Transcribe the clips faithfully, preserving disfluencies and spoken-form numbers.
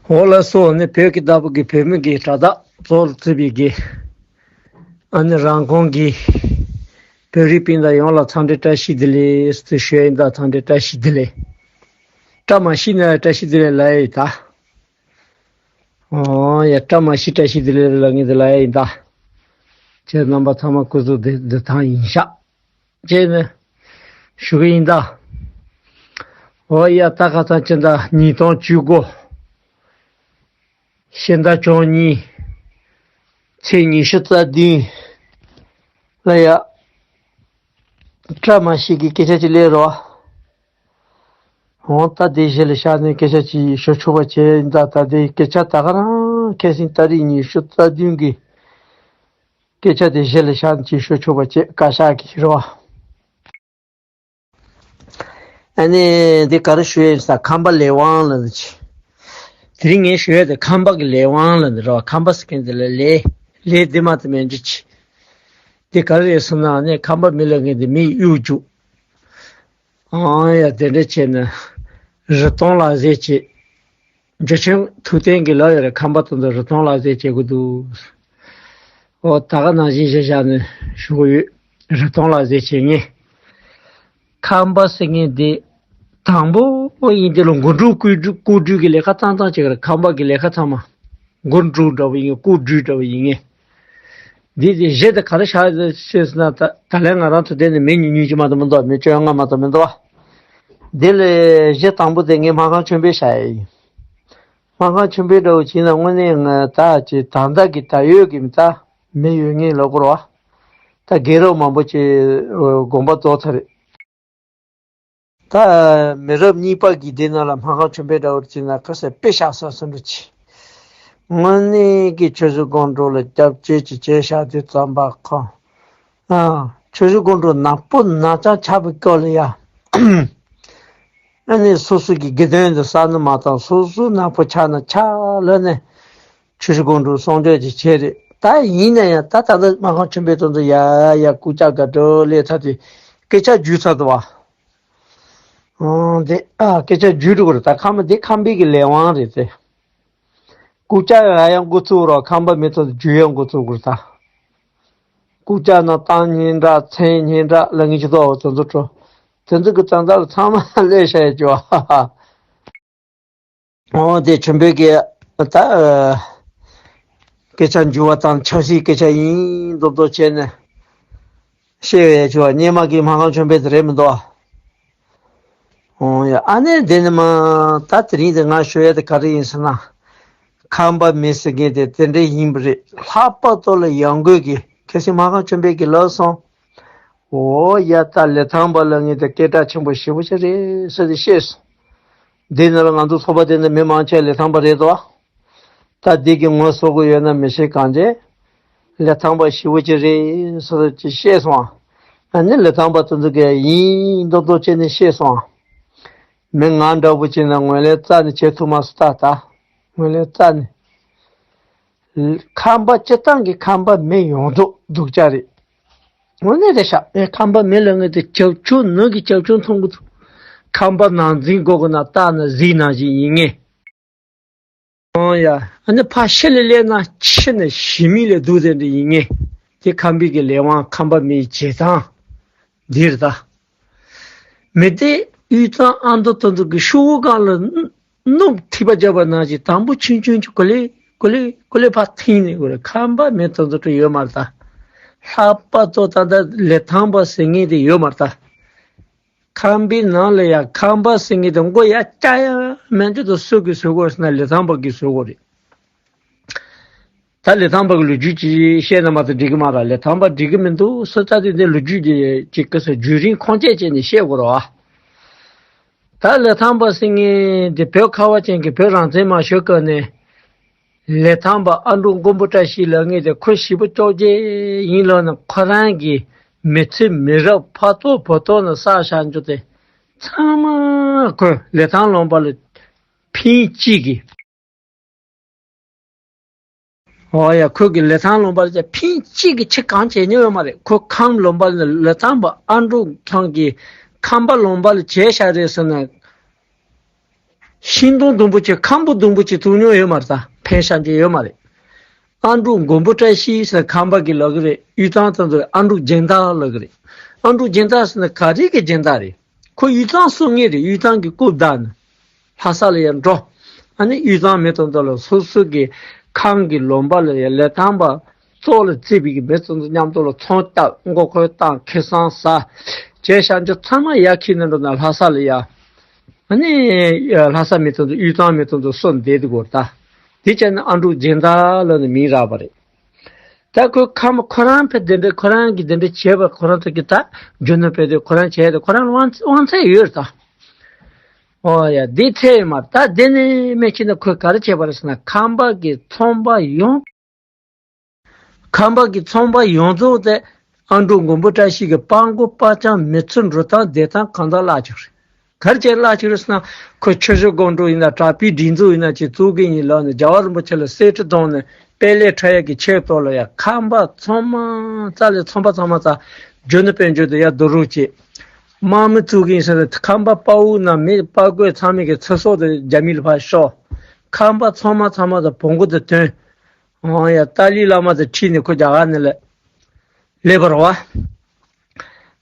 འོ་ལགས་སོ། ནི་བོད་ཀྱི་བདག་པོ་གི་བོད་མི་གི་དྲ་བདག་ཚོར་བརྩིས་པའི་གི། ཨ་ནི་རང་ཁོང་གི་བོད་རིགས་སྤུན་ཟླ་ཡོངས་ལ་འཚམས་འདྲི་བཀྲ་ཤིས་བདེ་ལེགས་ཟེར་ཞུ་ཡ་ཡིན་ད། འཚམས་འདྲི་བཀྲ་ཤིས་བདེ་ལེགས། བཀྲ་མ་ཤིས་ན་བཀྲ་ཤིས་བདེ་ལེགས་ལབ་ཡ་ཡིན་ད། ཨོ་ཡ། བཀྲ་མ་ཤིས་བཀྲ་ཤིས་བདེ་ལེགས་ལབ་ངེས་དེ་ལབ་ཡ་ཡིན་ད། ཁྱེད་རྣམ་པ་ཚང་མ་སྐུ་གཟུགས་བདེ་བདེ་ཐང་ཡིན་ཤག་ཅེས་ནི་ཞུ་གི་ཡིན་ད། ཨོ་ཡ། ད་ཁ་སང་ཕྱི་ཟླ་ཉིས་སྟོང་བཅུ་དགུ་ཕྱི་ཟླ་བཅུ་གཉིས་ཚེས་ཉི་ཤུ་རྩ་བདུན་ལ་ཡ། བཀྲ་མ་ཤིས་ཀྱི་སྐད་ཆ་ཅིག་སླེབས་རོགས། འོང་ད་དེ་གཞི་ལ་བཞག་ནས་སྐད་ཆ་ཅིག་ཞུ་ཆོག་པ་བྱས་ཡིན་ད། ད་དེ་སྐད་ཆ་ད་ག་རང་ཁ་སང་ཏ་རིག་ཉི་ཤུ་རྩ་བདུན་གྱི་སྐད་ཆ་དེ་གཞི་ལ་བཞག་ནས་ཅིག་ཞུ་ཆོག་པ་བྱས། བཀའ་ཤག་གི་རོགས། ཨ་ནི་འདི་ག་རེ་ཞུ་ཡིན་ས། ཁམས་པ་ལས་དབང་ལ་ནི་ཆེ། དེ་རིང་ངས་ཞུ་ཡ་དེ་ཁམས་པ་གི་ལས་དབང་ལ་ནི་རོགས། ཁམས་པ་ཟེར་མཁན་དེ་ལ་ལས་ལས་དེ་མ་དེ་མེད་འགྲོ་ཆེ། དེ་ག་རེ་རེད་ཟེར་ན་ནི་ཁམས་པ་མི་ལ་ངས་དེ་མི་གཡུག་རྒྱུ། ཨང་ཡ། དེ་འདྲ་བྱས་ན་རི་སྟོང་ལ་ཟེར་བྱེད། འཇུ་ཆེན་ཐུབ་བསྟན་གྱི་ལོ་ཡོད་རེད། ཁམས་པ་དེ་ཚོ་རི་སྟོང་ལ་ཟེར་བྱེད་དགོས་འདུག་ཨོ་ད་ག་ནང་བཞིན་བཞག་བཞག་ནས་ཞུ་གི་ཡོད། རི་སྟོང་ལ་ཟེར་བྱེད་ངས། ཁམས་པ་ཟེར་མཁན་དེ་དང་པོ་ཡིན་དེ་ལ་མགོ་འཁྲུག་སྐུ་སྒྲུབ་སྐུ་སྒྲུབ་ཀྱི་ལས་ཀ་བཏང་བཏང་བྱེད་ཀྱི་རེད། ཁམས་པ་གི་ལས་ཀ་ཚང་མ། མགོ་འཁྲུག་འདྲ་བོ་ཡིན། སྐུ་སྒྲུབ་འདྲ་བོ་ཡིན་ངེས། འདི་དེ་གཞི་དེ་ག་རེ་བཞག་ཡོད་ཟེར་ན། ད་ད་ལན་ང་རང་ཚོ་དེ་ནི་མི་ཉུང་ཉུང་ཅིག་མ་གཏོགས་མི་འདུག་མི་བཅོ་ལྔ་མ་གཏོགས་མི་འདུག་འདི་ལས་གཞི་དང་པོ་དེ་ངས་སྨར་ཁམས་ཆོས་འཕེལ་བཞག་ཡ་ཡིན། སྨར་ཁམས་ཆོས་འཕེལ་འདྲ་བོ་བྱས་ན་དངོས་གནས་ང་ད་ཅིག་ད་ལྟ་གི་ད་ཡོད་ཀྱི་མི་ད་མི་ཡོད་ངེས་ལབ་དགོས་རེད་བ། ད་རྒན་རབས་མང་པོ་ཅིག་དགོངས་པ་རྫོགས་ཚར་རེད། ད་མི་རབས་གཉིས་པ་གི་དེ་ནང་ལ་སྨར་ཁམས་ཆོས་འཕེལ་འདྲ་བོ་བྱས་ན་ཁ་སང་དཔེ་བཞག་ས་སུ་འདྲ་ཆེ། དངོས་གནས་ཀྱི་ཆུ་བཞི་སྒང་དྲུག་ལ་སྐྱབས་བཅོལ་གྱི་བྱས་བཞག་དུས་ཙམ་པ་ཁོ། ཨ། ཆུ་བཞི་སྒང་དྲུག་ནག་པོ་ནག་ཅང་ཆགས་པའི་སྐབས་ལ་ཡ། ཨ་ནི་སོ་སོ་གི་དགེ་འདུན་དུ་ས་ནི་མ་བཏང་། སོ་སོ་ནག་པོ་ཆགས་ན་ཆགས་ལ་ནས་ཆུ་བཞི་སྒང་དྲུག་གསང་སྒྲོག་ཅིག་བྱས་རེད། ད་ཡིན་ན་ཡང་ད་ད་ལྟ་སྨར་ཁམས་ཆོས་འཕེལ་དེ་ཚོ་ཡ་ཡ་སྐུ་ལྕགས་དགའ་སྤྲོ་སླེབས་ཚར་དུས་སྐད་ཆ་བརྗོད་ཚར་འདུག་བ། ཨང་དེ་ཨ་སྐད་ཆ་བརྗོད་འགྲོ་གི་རེད། ད་ཁམས་པ་དེ་ཁམས་པའི་གི་ལས་དབང་རེད་དེ། སྐུ་ལྕགས་ཡ་ཡ་འགོ་ཚུགས་རོགས། ཁམས་པ་མི་ཚོ་བརྗོད་ཡ་འགོ་ཚུགས་དགོས་རེད་ད། སྐུ་ལྕགས་ནང་བཏང་སྙན་གྲགས་མཚན་སྙན་གྲགས་ལ་ངེས་ཀྱི་ཏོ་དེ་ཚོ་འཕྲོ། དེ་ཚོ་གི་ཙང་ཙང་ལ་ཚང་མ་སླེབས་བཞག་ཡ་ཅོ། ཨོ་དེ་ཆེན་པོའི་གི་ད་སྐད་ཆ་འཇུ་བ་དང་ཆབ་སྲིད་སྐད་ཆ་ཡིན་མདོག་མདོག་བྱས་ནས་བཤད་ཡོད་ཡ་ཅོ། སྙེ་མ་གི་སྨར་ཁམས་ཆེན་པོའི་དེ་རེད་མི་འདུག་ཨོ་ཡ། ཨ་ནི་དེ་ནི་མ་ད་དེ་རིང་དེ་ང་ཞུ་ཡ་དེ་ག་རེ་ཡིན་ཟེར་ན། ཁམས་པ་མི་ཟེར་མཁན་དེ་དེ་འདྲ་ཡིན་པ་རེད། ལྷག་པར་དུ་ལ་ཡང་སྒོས་ཀྱི་ཁ་སང་སྨར་ཁམས་ཆེན་པོའི་གི་ལབ་སོང་། འོ་ཡ། ད་ལི་ཐང་པ་ལ་ངས་དེ་སྐད་གྲགས་ཆེན་པོ་ཞེ་པོ་ཅིག་རེད་ཟེར་ཏེ་བཤད་སོང་། འདི་ནི་ལ་ང་ཚོ་ཚོགས་པ་དེ་ནི་མི་མང་ཆེ་ལི་ཐང་པ་རེད་དོ། ད་འདི་གི་ངོ་སོ་གི་ཡོད་ན་མི་ཤེས་གང་ཅི། ལི་ཐང་པ་ཞེ་པོ་ཅིག་རེད་ཟེར་ཏེ་བཤད་སོང་། ཨ་ནི་ལི་ཐང་པ་དེ་ཚོ་གིས་ཡིན་མདོག་མདོག་བྱས་ནས་བཤད་སོང་། མི་ང་འདྲ་བོ་བྱས་ན་ངོས་ལེན་རྩ་ནས་བྱེད་ཐུབ་མ་སོང་། ད་ད་ངོས་ལེན་རྩ་ནས། ཁམས་པ་སྤྱིར་བཏང་གི་ཁམས་པ་མི་ཡོངས་རྫོགས་སྡུག་ཅག་རེད། དངོས་གནས་རེད་ཤག་ཨེ་ཁམས་པ་མི་ལ་ངས་དེ་བྱབ་ཆུ་ནང་གི་བྱབ་ཆུ་མཐོང་གི་འདུག་ཁམས་པ་ནང་འཛིང་དགོས་གི་ན་རྟ་ན་གཟིག་ནང་བཞིན་ཡིན་ངེས། ཨང་ཡ། ཨ་ནི་ཕ་ཤི་ལ་སླེབས་ན་ཕྱི་ནས་ཞི་མི་ལས་སྡུག་དེ་འདྲ་ཡིན་ངེས། དེ་ཁམས་པའི་གི་ལས་དབང་ཁམས་པ་མིའི་བྱེད་སྟངས་འདི་རེད་ད། མི་དེ་དབུས་གཙང་ཨ་མདོ་དོན་དུ་གི་ཤོག་བུ་སྒང་ལ་སྣུམ་ཐིགས་པ་བརྒྱབ་པ་ནང་བཞིན་དང་པོ་ཆུང་ཆུང་ཅིག་གོ་ལེ་གོ་ལེ་གོ་ལེ་ཕར་འཐེན་ནས་གོ་ལེ། ཁམས་པ་མི་དེ་ཚོ་ཡོད་མ་རེད་ད། ལྷག་པར་དུ་ད་ལྟ་ལི་ཐང་པ་ཟེར་མཁན་དེ་ཡོད་མ་རེད་ད། ཁམས་པའི་ནང་ལ་ཡ་ཁམས་པ་ཟེར་མཁན་དེ་མགོ་ཡ་སྐྱ་ཡ་མན་ཆད་དུ་སུ་གིས་བཟོས་གོ་ཟེར་ན་ལི་ཐང་པ་གིས་བཟོས་གོ་རེད། ད་ལི་ཐང་པ་གི་ལོ་རྒྱུས་ཅིག་བཤད་ན་མ་གཏོགས་འགྲིག་གི་མ་རེད། ལི་ཐང་པ་འགྲིག་གི་མི་འདུག་ཟེར་ཙང་དེ་འདི་ལོ་རྒྱུས་ཀྱི་ཅིག་གི་སོ་བརྒྱུད་རིམ་ཁུངས་སྐྱེལ་བྱས་ནས་བཤད་དགོས་རེད་བ། ད་ལི་ཐང་པ་ཟེར་མཁན་དེ་བོད་ཁ་བ་ཅན་གྱི་བོད་རང་བཙན་མ་ཞུ་སྐབས་ནས་ལི་ཐང་པ་ཨ་འབྲུག་མགོན་པོ་བཀྲ་ཤིས་ལབ་མཁན་དེ་ཁོ་ཞེ་པོ་ཅོག་ཅེ་ཡིན་ལབ་ནས་ཁོ་རང་གི་མི་ཚེ་མི་རབས་ཕ་ཐོག་བུ་ཐོག་ནས་བསགས་བཞག་རྒྱུ་དེ་ཚང་མ་ཁོས་ལི་ཐང་ལུང་པ་ལ་ཕིང་གཅིག་གིས། ཨོ་ཡ། ཁོས་གི་ལི་ཐང་ལུང་པ་ལ་ཕིང་གཅིག་གི་ཕྱི་གང་བྱེད་མྱོང་ཡོད་མ་རེད། ཁོས་ཁམས་ལུང་པ་ལ་ལི་ཐང་པ་ཨ་འབྲུག་ཁམས་ཀྱི་ཁམས་པ་ལུང་པ་ལ་བྱས་བཞག་རེད་ཟེར་ན། ཤིང་སྡོང་ཟླུམ་པོ་ཅིག་ཁམ་བུ་ཟླུམ་པོ་ཅིག་བཙུགས་མྱོང་ཡོད་མ་རེད། ད་ཕན་ཤ་འཇེ་ཡོད་མ་རེད། ཨ་འབྲུག་མགོན་པོ་བཀྲ་ཤིས་ཟེར་ཁམས་པ་གི་ལབ་གི་རེད། དབུས་གཙང་ཚོ་ཚོ་ཨ་འབྲུག་སྦྱིན་བདག་ལབ་གི་རེད། ཨ་འབྲུག་སྦྱིན་བདག་ཟེར་ན་ག་རེ་གི་སྦྱིན་བདག་རེད། ཁོ་དབུས་གཙང་སྲོལ་ངན་རེད། དབུས་གཙང་གི་རྐུབ་བདའ་ནས་ལྷ་ས་ལ་ཡར་འགྲོ། ཨ་ནི་དབུས་གཙང་མི་དང་ཚོ་ལ་སོ་སོ་གི་ཁང་གི་ལོང་པ་ལ་ཡར་ལི་ཐང་པ་ཙོག་ལ་བརྩིས་པའི་གི་མི་ཚོ་ཚོ་མཉམ་དུ་ལ་ཚོང་བཏབ། མགོ་སྐོར་བཏང་། ཁེ་བཟང་ཟ། བྱས་ཤག་ཅིག་ཚང་མ་ཡར་འཁྱེར་ནས་འགྲོ་ན་ལྷ་ས་ལ་ཡར། ཨ་ནི་ལྷ་ས་མི་དང་ཚོ་དབུས་གཙང་མི་དང་ཚོ་སོ་འདེད་དེ་གོ་ད། དེ་བྱས་ན་ཨ་འབྲུག་སྦྱིན་བདག་ལབ་ནས་མིང་རག་པ་རེད། ད་ཁོས་ཁམས་པ་ཁོ་རང་ཕེ་དེ་འདྲ་ཁོ་རང་གིས་དེ་འདྲ་བྱས་པ་ཁོ་རང་ཚོ་གིས་ད་རྒྱུ་ནོར་སྤེལ་དུས་ཁོ་རང་བྱས་ཏེ་ཁོ་རང་ལ་དབང་དབང་ཚད་ཡོད་རེད་ད། ཨོ་ཡ་དེ་ཚད་ཡོད་མ་རེད། ད་དེ་ནས་མེད་ཕྱིན་ན་ཁོས་ག་རེ་བྱས་པ་རེད་ཟེར་ན་ཁམས་པ་གི་ཚོང་པ་ཡོངས། ཁམས་པ་གི་ཚོང་པ་ཡོངས་རྫོགས་དེ་ཨ་འབྲུག་མགོན་པོ་བཀྲ་ཤིས་ཀྱི་པགས་མགོ་པགས་རྐྱང་མི་ཚེ་འགྲོ་སྟངས་བསྡད་སྟངས་གང་དག་བརླག་བཅུག་རེད། ག་རེ་བྱས་བརླག་བཅུག་རེད་ཟེར་ན་ཁོས་ཆུ་བཞི་སྒང་དྲུག་ཡིན་ན་བྲག་ཕུག་སྒྲིག་འཛུགས་ཡིན་ན་ཅིག་བཙུགས་ཀྱི་ཡིན་ལབ་ནས་རྒྱལ་བ་རིན་པོ་ཆེ་ལ་གསེར་ཁྲི་བསྡོངས་ནས་དཔལ་ལས་འཕྲོ་ཡག་གི་ཆེད་གཏོང་ལ་ཡ་ཁམས་པ་ཚང་མ་རྩ་ལས་ཚོང་པ་ཚང་མ་རྩ་རྒྱུ་ནོར་དཔལ་འབྱོར་དེ་ཡ་བསྡུ་རུབ་བྱས། དམག་མི་བཙུགས་ཀྱི་ཡིན་ཟེར་ནས་ཁམས་པ་དཔའ་བོ་ན་མི་དཔའ་རྒོད་ཚང་མས་ཀྱི་ཚེ་སྲོག་དེ་རྒྱ་མི་ལ་ཕར་ཤོར། ཁམས་པ་ཚང་མ་ཚང་མ་དང་བོང་གུ་དེ་ཐོན། ཨོ་ཡ་ཏཱ་ལའི་བླ་མ་དང་ཁྲིད་ནས་ཁོ་རྒྱ་གར་ནས་ལ་སླེབས་པ་རེད་བ།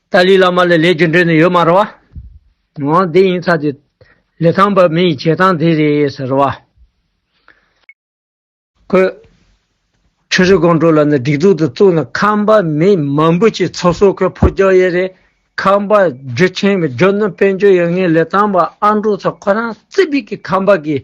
ཏཱ་ལའི་བླ་མ་ལ་ལས་རྒྱུ་འབྲས་ནི་ཡོད་མ་རེད་བ། ཨོ་འདི་ཡིན་ཚར་དུས་ལི་ཐང་པ་མི་ཡི་བྱེད་སྟངས་དེ་རེད་ཟེར་བ། ཁོས་ཆུ་བཞི་སྒང་དྲུག་ལ་ནི་སྒྲིག་འཛུགས་དེ་བཙུགས་ནས་ཁམས་པ་མི་མང་པོ་ཅིག་ཚོགས་གསོག་ཁོས་ཕོ་རྒྱག་ཡས་རེད། ཁམས་པ་རྒྱུ་ཆེན་པའི་རྒྱུ་ནོར་དཔལ་འབྱོར་ཡོད་མཁན་ལི་ཐང་པ་ཨ་འབྲུག་ཚོ་ཁོ་རང་རྩིས་པའི་གི་ཁམས་པ་གི་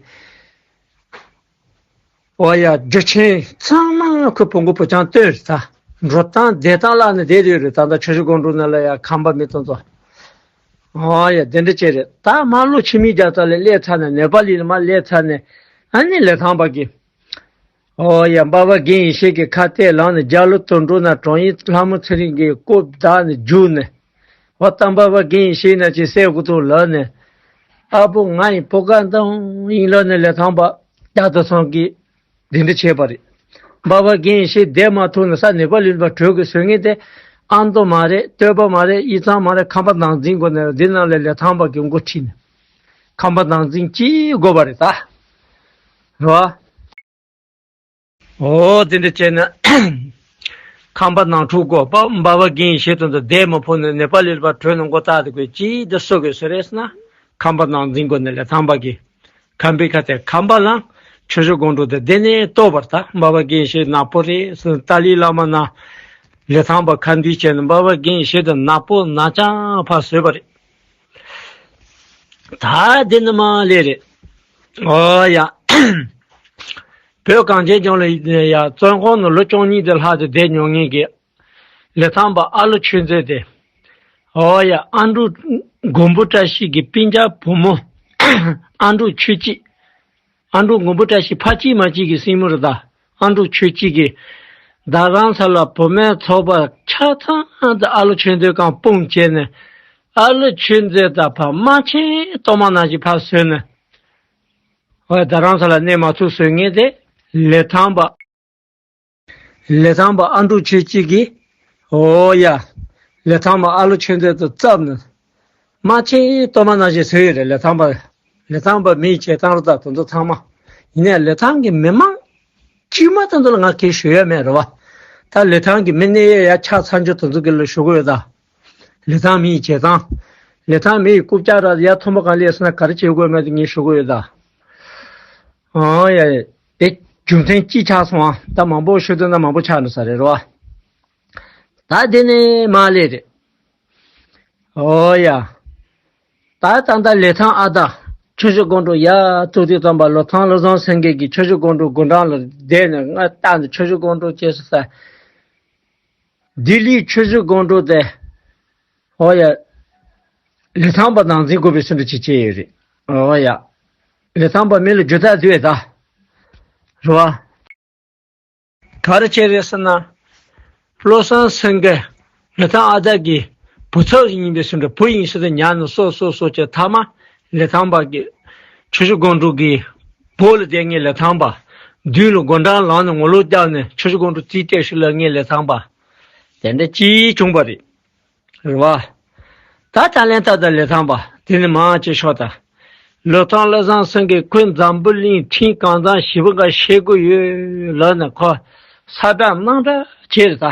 ཨོ་ཡ་རྒྱུ་ཆེན་ཚང་མ་ཁོས་བོང་གུ་བུ་ཆུང་བཏོན་རེད་ད། འགྲོ་སྟངས་བསྡད་སྟངས་བརླག་ནས་བསྡད་ཡོད་རེད། ད་ལྟ་ཆུ་བཞི་སྒང་དྲུག་ནང་ལ་ཡ་ཁམས་པ་མི་དེ་ཚོ། ཨོ་ཡ་དེ་འདྲ་བྱས་རེད། ད་མར་ལོ་ཕྱི་མའི་རྒྱལ་ས་ལ་སླེབས་ཚར་ནས་ནེ་པ་ལི་ལ་མར་སླེབས་ཚར་ནས་ཨ་ནི་ལི་ཐང་པ་གི་ཨོ་ཡ་འབའ་པ་དགེ་ཡེ་ཤེས་ཀྱི་ཁ་གཏད་ལངས་ནས་རྒྱ་ལོ་དོན་གྲུབ་ན་དྲང་ཡིན་ལྷ་མོ་ཚེ་རིང་གི་རྐུབ་བདའ་ནས་རྒྱུགས་ནས། འོ་ད་འབའ་པ་དགེ་ཡེ་ཤེས་ན་ཅི་བསད་དགོས་འདུག་ལབ་ནས། ཨ་ཕོ་ང་ཡི་བུ་ག་འདང་ཡིན་ལབ་ནས་ལི་ཐང་པ་རྒྱ་དོ་ཚང་གིས་འདི་འདྲ་བྱས་པ་རེད། འབའ་པ་དགེ་ཡེ་ཤེས་བསྡད་མ་ཐུབ་ནས་ས་ནེ་པ་ལི་ལ་བྲོས་དགོས་བཟོས་ངེས་ཏེ། ཨ་མདོ་མ་རེད། སྟོད་པ་མ་རེད། དབུས་གཙང་མ་རེད། ཁམས་པ་ནང་འཛིང་དགོས་ནས་འདི་ནང་ལ་ལི་ཐང་པ་གི་མགོ་ཁྲིད་ནས་ཁམས་པ་ནང་འཛིང་གཅིག་དགོས་པ་རེད་ད། རེད་བ། ཨོ་དེ་འདྲ་བྱས་ན་ཁམས་པ་ནང་འཁྲུག་དགོས་པ་འབའ་པ་དགེ་ཡེ་ཤེས་དོན་དུ་བསྡད་མ་ཕོད་ནས་ནེ་པ་ལི་ལ་བྲོས་ནས་མགོ་བཏགས་དེ་དགོས་ཅི་འདི་སུ་དགོས་སུ་རེད་ཟེར་ན་ཁམས་པ་ནང་འཛིང་དགོས་ནས་ལི་ཐང་པ་གི་ཁམས་པའི་ཁ་གཏད་ཁམས་པ་ལ་ཆུ་བཞི་སྒང་དྲུག་དེ་བསྡད་ནས་ལྟོས་པར་ད་འབའ་པ་དགེ་ཡེ་ཤེས་ནག་པོ་རེད་ཟེར་ཏཱ་ལའི་བླ་མ་ན་ལི་ཐང་པ་ཁ་འདུལ་བྱས་ནས་འབའ་པ་དགེ་ཡེ་ཤེས་དེ་ནག་པོ་ནག་རྐྱང་ཕར་བཟོས་པ་རེད། ད་འདི་ནི་མ་ལས་རེད། ཨོ་ཡ། བོད་གངས་ཅན་ལྗོངས་ལ་ཡ་བཙོན་ཁང་ནང་ལོ་བཅུ་གཉིས་དེ་ལྷག་ཏུ་བསྡད་མྱོང་མཁན་གྱི་ལི་ཐང་པ་ཨ་ལོ་ཆོས་མཛད་དེ། ཨོ་ཡ་ཨ་འབྲུག་མགོན་པོ་བཀྲ་ཤིས་ཀྱི་སྤུན་ཀྱག་བུ་མོ་ཨ་འབྲུག་ཆོས་སྐྱིད། ཨ་འབྲུག་མགོན་པོ་བཀྲ་ཤིས་ཕ་གཅིག་མ་གཅིག་གི་སྲིང་མོ་རེད་ད། ཨ་འབྲུག་ཆོས་སྐྱིད་ཀྱིས་རྡ་རམ་ས་ལ་བུད་མེད་ཚོགས་པ་ཆ་ཚང་དུ་ཨ་ལོ་ཆོས་མཛད་ཁང་སྤུངས་བྱས་ནས་ཨ་ལོ་ཆོས་མཛད་དང་ཕར་དམག་ཆེན་གཏོར་མ་ནང་བཞིན་ཕར་བཟོས་ནས་ཨོ་རྡ་རམ་ས་ལ་གནས་མ་ཐུབ་བཟོས་ངེས་ཏེ་ལི་ཐང་པ། ལི་ཐང་པ་ཨ་འབྲུག་ཆོས་སྐྱིད་ཀྱིས། ཨོ་ཡ། ལི་ཐང་པ་ཨ་ལོ་ཆོས་མཛད་དུ་བཙབ་ནས། དམག་ཆེན་གཏོར་མ་ནང་བཞིན་བཟོས་ཡོད་རེད་ལི་ཐང་པ། ལི་ཐང་པ་མི་ཡི་བྱེད་སྟངས་རེད་ད་དེ་ཚོ་ཚང་མ། ཡིན་ནའི་ལི་ཐང་གི་མི་མང་། དཀྱུས་མ་དེ་ཚོ་ལ་ང་གིས་ཞུ་ཡ་མེད་རེད་བ། ད་ལི་ཐང་གི་མི་གནས་ཡས་ཡ་ཆ་ཚང་རྒྱུ་དེ་ཚོ་གི་ལ་ཞུ་གི་ཡོད་ད། ལི་ཐང་མི་ཡི་བྱེད་སྟངས། ལི་ཐང་མི་ཡི་རྐུབ་བཀྱག་ར་ཡ་མཐོན་པོ་གང་སླེབས་སོང་ན་ག་རེ་བྱེད་དགོས་མེད་དེ་ངས་ཞུ་གི་ཡོད་ད། ཨང་ཡ། དེ་རྒྱུ་མཚན་ཅི་ཆགས་སོང་ཨ། ད་མང་པོ་ཤོད་འདོད་ན་མང་པོ་ཆགས་འགྲོ་ས་རེད་རོ། ད་དེ་ནས་མ་ལས་རེད། ཨོ་ཡ། ད་ད་ད་ལི་ཐང་ཨ་ད། ཆུ་བཞི་སྒང་དྲུག་ཡ་ཐུག་དུས་ཙམ་པ་ལོ་ཐང་བློ་བཟང་སེང་གེ་གིས་ཆུ་བཞི་སྒང་དྲུག་དགུང་གྲངས་ལ་བསྡད་ནས་ང་ལྟ་ནས་ཆུ་བཞི་སྒང་དྲུག་ཅེས་ཟེར། ལྡི་ལིའི་ཆུ་བཞི་སྒང་དྲུག་དེ། ཨོ་ཡ། ལི་ཐང་པ་ནང་འཛིང་དགོས་པའི་སུ་འདྲ་ཅིག་བྱས་ཡོད་རེད། ཨོ་ཡ། ལི་ཐང་པ་མི་ལ་རྒྱུ་དག་དུས་ད། རེད་བ། ག་རེ་བྱས་རེད་ཟེར་ན། བློ་བཟང་སེང་གེ་ལི་ཐང་ཨ་ད་གི་བུ་ཚབ་ཡིན་པའི་སུ་འདྲ་བུ་ཡིན་ཟེར་ཏེ་ཉར་ནས་སོ་སོ་སོ་བྱས་ཐ་མ་ལི་ཐང་པ་གི་ཆུ་བཞི་སྒང་དྲུག་གི་སྦུག་ལ་བསྡད་མཁན་ལི་ཐང་པ་མདུན་ལ་དགུང་གྲངས་ལངས་ནས་ངོ་ལོག་བརྒྱབ་ནས་ཆུ་བཞི་སྒང་དྲུག་རྩིས་སྤྲད་ཤིག་ལབ་མཁན་ལི་ཐང་པ་དེ་འདྲ་ཅིག་བྱུང་བ་རེད། རེད་བ། ད་ད་ལན་ད་ད་ལི་ཐང་པ་དེ་ནི་མང་ཆེ་ཤོས་ད། ལི་ཐང་བློ་བཟང་སེང་གེ་ཁོས་འཛམ་བུ་གླིང་ཁྲིམས་གང་འཚམ་ཞེ་པོ་འགའ་ཤེས་ཀྱི་ཡོད་ལབ་ནས་ཁོ་ས་བསྒྲགས་གནང་འདྲ་བྱས་རེད་ད།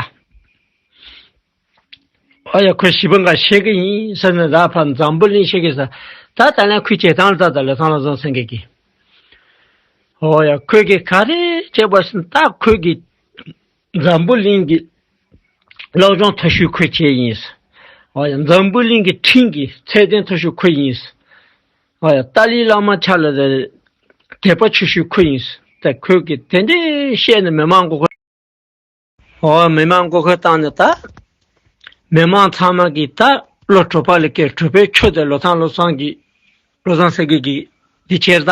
ཨོ་ཡ་ཁོས་ཞེ་པོ་འགའ་ཤེས་ཀྱི་ཡིན་ཟེར་ནས་ར་ཕར་འཛམ་བུ་གླིང་ཤེས་ཀྱི་ཟེར། ད་ད་ལན་ཁོའི་བྱེད་སྟངས་ལ་ལྟ་ད་ལི་ཐང་བློ་བཟང་སེང་གེ་གིས། ཨོ་ཡ་ཁོས་ཀྱིས་ག་རེ་བྱས་པ་ཟེར་ན་ད་ཁོས་ཀྱིས་འཛམ་བུ་གླིང་གི་སློབ་སྦྱོང་མཐོ་ཤོས་ཁོས་བྱས་ཡིན། ཨོ་ཡ་འཛམ་བུ་གླིང་གི་ཁྲིམས་ཀྱི་ཚད་ལྡན་མཐོ་ཤོས་ཁོ་ཡིན། ཨོ་ཡ་ཏཱ་ལའི་བླ་མ་ཆ་ལ་དད་པ་ཆེ་ཤོས་ཁོ་ཡིན། ད་ཁོས་ཀྱིས་དེ་འདྲའི་བཤད་ནས་མི་མང་མགོ་སྐོར། ཨོ་མི་མང་མགོ་སྐོར་བཏང་ནས་ད། མི་མང་ཚང་མ་གིས་ད་བློ་གྲོས་པ་ལ་སྐད་གྲོས་པའི་ཆོས་དེ་བློ་བཟང་བློ་བཟང་གི་བློ་བཟང་སེང་གེ་གི་འདི་བྱས་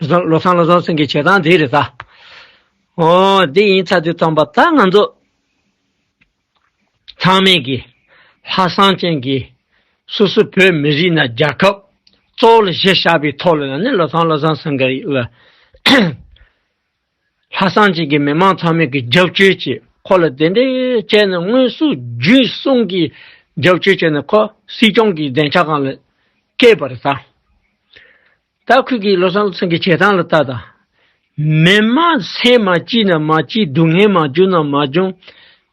ད། བློ་བཟང་བློ་བཟང་སེང་གེ་བྱེད་སྟངས་འདི་རེད་ད། ཨོ་འདི་ཡིན་ཚར་དུས་ཙམ་པ་ད་ང་ཚོ་ཚང་མས་ཀྱི་ལྷག་བསམ་ཅན་གྱི་སོ་སོ་བོད་མི་རིགས་ན་རྒྱལ་ཁབ་གཙོ་བོ་ལ་གཞི་བཞག་པའི་ཐོག་ལ་ནི་བློ་བཟང་བློ་བཟང་སེང་གེ་ལ། ལྷག་བསམ་ཅན་གྱི་མི་མང་ཚང་མས་ཀྱི་རྒྱབ་སྐྱོར་བྱས་ཁོ་ལ་དེ་འདྲའི་བྱས་ནས་དངོས་སུ་རྒྱུན་སྲུང་གི་རྒྱབ་སྐྱོར་བྱས་ནས་ཁོ་སྲིད་སྐྱོང་གི་སྡིངས་ཆ་སྒང་ལ་བསྐྱལ་བ་རེད་ད། ད་ཁོས་ཀྱི་བློ་བཟང་བློ་བཟང་གི་བྱེད་སྟངས་ལ་ལྟ་ད། མི་མང་སེམས་མ་སྐྱིད་ན་མ་སྐྱིད་སྡུག་བསྔལ་མ་བྱུང་ན་མ་བྱུང་།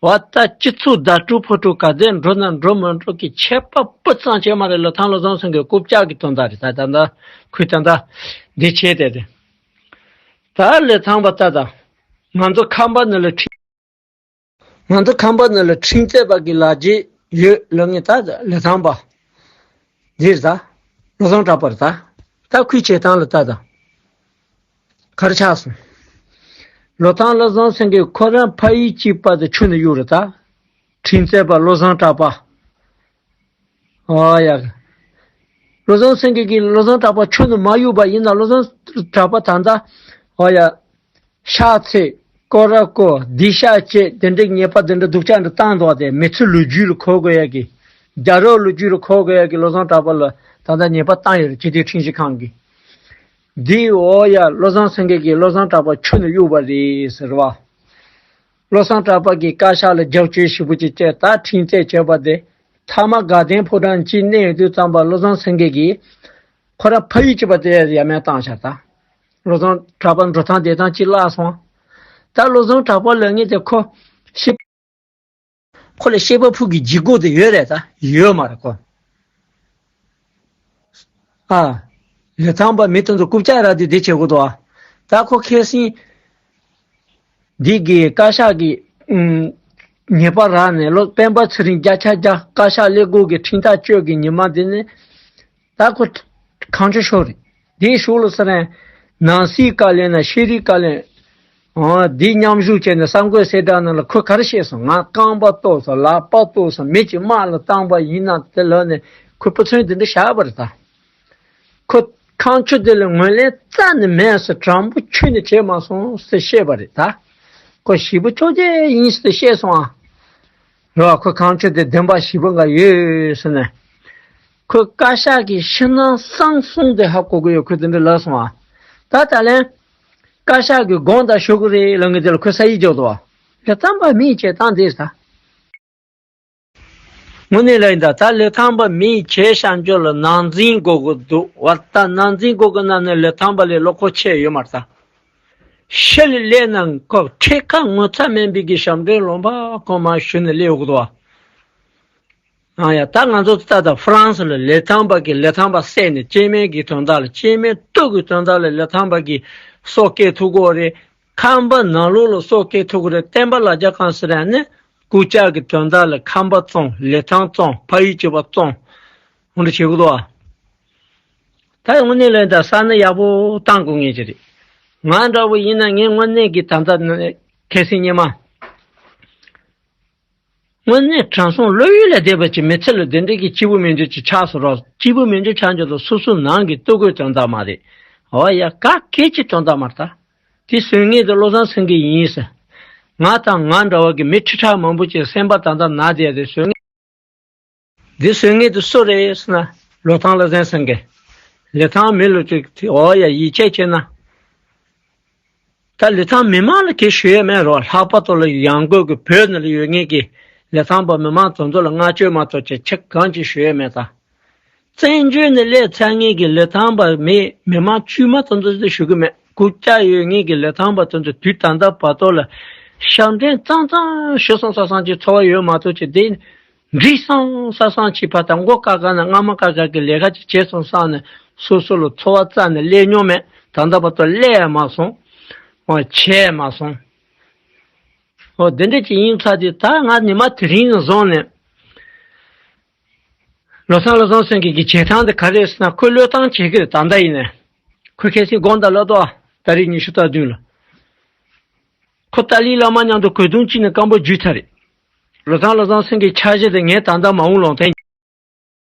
བ་ད་སྤྱི་ཚོགས་བརྡ་སྤྲོད་ཕོ་སྤྲོད་ག་དེ་འགྲོ་ན་འགྲོ་མ་འགྲོ་གི་ཁྱད་པར་སྤུ་ཙམ་བྱས་མ་རེད། བློ་བཟང་བློ་བཟང་སེང་གེ་རྐུབ་བཀྱག་གི་དོན་དག་རེད་ད་ད་ད་ཁོས་ད་ད་འདི་བྱས་ཏེ་དེ། ད་ལི་ཐང་པ་ལྟ་ད། ང་ཚོ་ཁམས་པ་ནི་ལ་ཁྲིམས། ང་ཚོ་ཁམས་པ་ནི་ལ་ཁྲིམས་རྩོད་པ་གི་ལག་རྗེས་ཡོད་ལབ་ངེས་ད་ལི་ཐང་པ། འདིར་ད། བློ་བཟང་གྲགས་པར་ད། ད་ཁོའི་བྱེད་སྟངས་ལ་ལྟ་ད། ག་རེ་ཆགས་སོང་། བློ་བཟང་བློ་བཟང་སེང་གེ་ཁོ་རང་ཕ་ཡུལ་གཅིག་པ་དེ་ཆུ་ནས་གཡུག་རེད་ད། ཁྲིམས་རྩོད་པ་བློ་བཟང་གྲགས་པ། ཨོ་ཡ། བློ་བཟང་སེང་གེ་གིས་བློ་བཟང་གྲགས་པ་ཆུ་ནས་མ་གཡུག་པ་ཡིན་ན་བློ་བཟང་གྲགས་པ་ད་ལྟ། ཨོ་ཡ། ཤ་ཚའི་སྐོར་ར་སྐོར་སྡིག་བཤགས་བཅས་དེ་འདྲའི་ཉེས་པ་དེ་འདྲ་སྡུག་ཅག་འདྲ་བཏང་འདུག་སྟེ་མི་ཚེ་ལོ་རྒྱུས་ལ་གོ་དགོས་ཡ་གི། རྒྱལ་རབས་ལོ་རྒྱུས་ལ་གོ་དགོས་ཡ་གི་བློ་བཟང་གྲགས་པ་ལ་ད་ལྟ་ཉེས་པ་བཏང་ཡོད་རེད་སྤྱི་འཐུས་ཁྲིམས་ཞིབ་ཁང་གིས། འདི་ཨོ་ཡ་བློ་བཟང་སེང་གེ་གིས་བློ་བཟང་གྲགས་པ་ཆུ་ནས་གཡུགས་པ་རེད་ཟེར་བ། བློ་བཟང་གྲགས་པ་གིས་བཀའ་ཤག་ལ་རྒྱབ་སྐྱོར་ཞེ་པོ་ཅིག་བྱས་ད་ཁྲིམས་རྩོད་བྱས་པ་དེ་མཐའ་མ་དགའ་ལྡན་ཕོ་བྲང་གཅིག་གནས་ཡོད་དུས་ཙམ་པ་བློ་བཟང་སེང་གེ་གིས་ཁོ་རང་ཕ་ཡུལ་གཅིག་པ་དེ་ཡ་མེད་བཏང་བཞག་ད། བློ་བཟང་གྲགས་པ་འགྲོ་སྟངས་བསྡད་སྟངས་གཅིག་བརླག་སོང་། ད་བློ་བཟང་གྲགས་པ་ལབ་མཁན་དེ་ཁོ་ཤི། ཁོ་ལ་ཤེས་པ་ཕུག་གི་ལྗིད་ཁོག་དེ་ཡོད་རེད་ད་ཡོད་མ་རེད་ཁོ། ཨ། ལི་ཐང་པ་མི་དེ་ཚོ་རྐུབ་བཀྱག་ར་དུས་དེ་བྱེད་དགོས་འདུག་ཨ། ད་ཁོ་ཁེ་སིན། འདི་གི་བཀའ་ཤག་གི་ཨུམ། ཉེས་པ་རག་ནས་ལོ་སྤེན་པ་ཚེ་རིང་བརྒྱ་ཆ་བརྒྱ་བཀའ་ཤག་ཀླད་ཀོར་གི་ཁྲིམས་ཐག་གཅོད་ཀྱི་ཉི་མ་འདི་ནི། ད་ཁོ་གང་བྱུང་ཤོར་རེད། དེའི་ཤུགས་ལ་ཟེར་ན། ནང་སྲིད་བཀའ་བློན་ན་ཤེས་རིག་བཀའ་བློན། འོ་འདི་མཉམ་ཞུགས་བྱས་ནས་གསར་འགོད་གསལ་བསྒྲགས་ནང་ལ་ཁོས་ག་རེ་བཤད་སོང་ང་རྐང་པ་གཏོར་སོང་ལག་པ་གཏོར་སོང་མི་གཅིག་དམག་ལ་བཏང་པ་ཡིན་ན་དེ་ལབ་ནས་ཁོས་དཔེ་མཚོན་འདི་འདྲ་བཞག་པ་རེད་ད། ཁོ་ཁང་ཆུ་དེ་ལ་ངོས་ལེན་རྩ་ནས་མེད་ཟེར་དྲང་པོ་ཆུ་ནས་བྱས་མ་སོང་ཟེར་བཤད་པ་རེད་ད། ཁོ་ཞེ་པོ་ཆོག་ཅེས་ཡིན་ཟེར་བཤད་སོང་ཨ། རེད་བ་ཁོ་ཁང་ཆུ་དེ་བདེན་པ་ཞེ་པོ་འགའ་ཡོད་ཟེར་ནས། ཁོས་བཀའ་ཤག་གི་ཕྱི་ནང་གསང་གསུམ་དེ་ཧ་གོ་གི་ཡོད་ཁོས་དེ་འདྲ་ལབ་སོང་ཨ། ད་ད་ལན། བཀའ་ཤག་གི་དགོངས་དག་ཞུ་གི་རེད་ལབ་མཁན་དེ་ལ་ཁོས་ས་ཡིག་འཇོག་འདུག་བ། ལི་ཐང་པ་མིས་བྱེད་སྟངས་དེ་ཟ། དངོས་གནས་ལ་ཡིན་ད་ད་ལི་ཐང་པ་མིས་བྱས་བཤད་འཇོག་ལ་ནང་འཛིང་དགོས་ཀྱི་འདུག་བ། ད་ནང་འཛིང་དགོས་ཀྱི་ན་ནི་ལི་ཐང་པ་ལས་བློ་ཁོག་ཆེ་ཡོད་མ་རེད་ད། ཤི་ལ་སླེབས་ན་ཁོ་ཁྲེ་ཁ་ངོ་ཚ་མེད་པའི་གི་ཞབས་འདྲེན་ལུང་པ་ཁོ་མ་ཞུ་ནས་སླེབས་ཡོང་གི་འདུག་བ། ཨ་ཡ་ད་ང་ཚོ་ད་ད་ཧྥ་རན་སི་ལ་ལི་ཐང་པ་གི་ལི་ཐང་པ་བསད་ནས་སྐྱེ་དམན་གྱི་དོན་དག་ལ་སྐྱེ་དམན་སྟོབས་ཀྱི་དོན་དག་ལ་ལི་ཐང་པ་གི་སྲོག་སྐྱེལ་ཐུབ་ཀྱི་རེད། ཁམས་པ་ནང་ལོགས་ལ་སྲོག་སྐྱེལ་ཐུབ་ཀྱི་རེད། བསྟན་པ་ལ་རྒྱ་གང་ཟེར་ཡ་ནི་རྐུབ་བཀྱག་གི་དོན་དག་ལ་ཁམས་པ་བཙོང་ལི་ཐང་བཙོང་ཕ་ཡུལ་གཅིག་པ་བཙོང་འོ་འདྲ་བྱེད་ཀྱི་འདུག་ཨ། ད་དངོས་གནས་ལ་ད་ས་གནས་ཡག་པོ་བཏང་དགོས་ངེས་ཀྱི་རེད། ང་འདྲ་བོ་ཡིན་ན་ངས་དངོས་གནས་ཀྱི་ད་ལྟ་ནས་ཁ་སང་ཉི་མ། དངོས་གནས་དྲང་སྲོང་བློ་ཡུལ་ལས་འདས་པ་ཅིག་མི་ཚེ་ལ་དེ་འདྲའི་གི་སྐྱིད་པོ་མི་འདུག་ཅིག་ཆགས་སོང་རོགས། སྐྱིད་པོ་མི་འདུག་ཆགས་འཇོག་ཏུ་སོ་སོ་ནང་གི་ལྟོ་གོས་དོན་དག་མ་རེད། འོ་ཡ་ག་གེ་ཅིག་དོན་དག་མ་རེད་ད། དེ་བཟོ་མཁན་དེ་བློ་བཟང་སེང་གེ་ཡིན་ཟེར། ང་དང་ང་འདྲ་བ་གི་མི་ཁྲི་ཕྲག་མང་པོ་ཅིག་སེམས་པ་ད་ལྟ་ན་བསྡད་དེ་བཟོ་མཁན། འདི་བཟོ་མཁན་དེ་སུ་རེད་ཟེར་ན་བློ་ཐང་བློ་བཟང་སེང་གེ། ལི་ཐང་མི་ལ་ཅིག་འོ་ཡ་ཡིད་ཆེས་བྱས་ན། ད་ལི་ཐང་མི་མང་ལ་གེ་ཞུ་ཡས་མེད་རོགས། ལྷག་པར་དུ་ལ་ཡང་སྒོས་ཀྱི་བོད་ནང་ལ་ཡོད་མཁན་གྱི་ལི་ཐང་པ་མི་མང་དེ་ཚོ་ལ་བསྔགས་བརྗོད་མ་གཏོགས་ཅིག་ཆེ་གང་ཅིག་ཞུ་ཡས་མེད་ད། བཙན་བྱོལ་ནས་སླེབས་ཚར་མཁན་གྱི་ལི་ཐང་པ་མི་མི་མང་དཀྱུས་མ་དེ་ཚོ་ཞུ་གི་མེད། རྐུབ་བཀྱག་ཡོད་མཁན་གྱི་ལི་ཐང་པ་དེ་ཚོ་དུས་ད་ལྟ་བར་དུ་ལ་ཞབས་འདྲེན་གཙང་གཙང་ཞུ་སོང་ས་སང་ཅིག་འཚོ་བ་ཡོད་མ་གཏོགས་ཅིག་དེ་འགྲིག་སོང་ས་སང་ཅིག་ཕར་དང་མགོ་བཀག་བཀག་ནས་རྔ་མ་བཀག་བཀག་གི་ལས་ཀ་ཅིག་བྱས་སོང་བསམ་ནས་སོ་སོ་ལ་འཚོ་བ་བཙལ་ནས་སླེབས་མྱོང་མེད། ད་ལྟ་བར་དུ་སླེབས་ཡང་མ་སོང་། འོ་བྱས་ཡང་མ་སོང་། འོ་དེ་འདྲ་ཅིག་ཡིན་ཚར་དུས་ད་ང་ཉི་མ་དེ་རིང་ནས་བཟུང་ནས། བློ་བཟང་བློ་བཟང་སེང་གེ་གི་བྱེད་སྟངས་དེ་ག་རེ་རེད་ཟེར་ན། ཁོས་བློས་བཏང་བྱེད་ཀྱི་རེད། ད་ལྟ་ཡིན་ནའི་ཁོས་ཁ་སང་དགོངས་དག་ལབ་འདུག་ད་རེས་ཉི་ཤུ་རྩ་བདུན་ལ་ཁོ་ཏཱ་ལའི་བླ་མ་མཉམ་དུ་གོས་ཐུང་གཅིག་ནས་སྐམ་པོ་བརྒྱུད་ཚར་རེད། བློ་བཟང་བློ་བཟང་སེང་གེའི་འཆར་གཞི་དེ་ངས་ད་ལྟ་མ་འོངས་ལུང་བསྟན།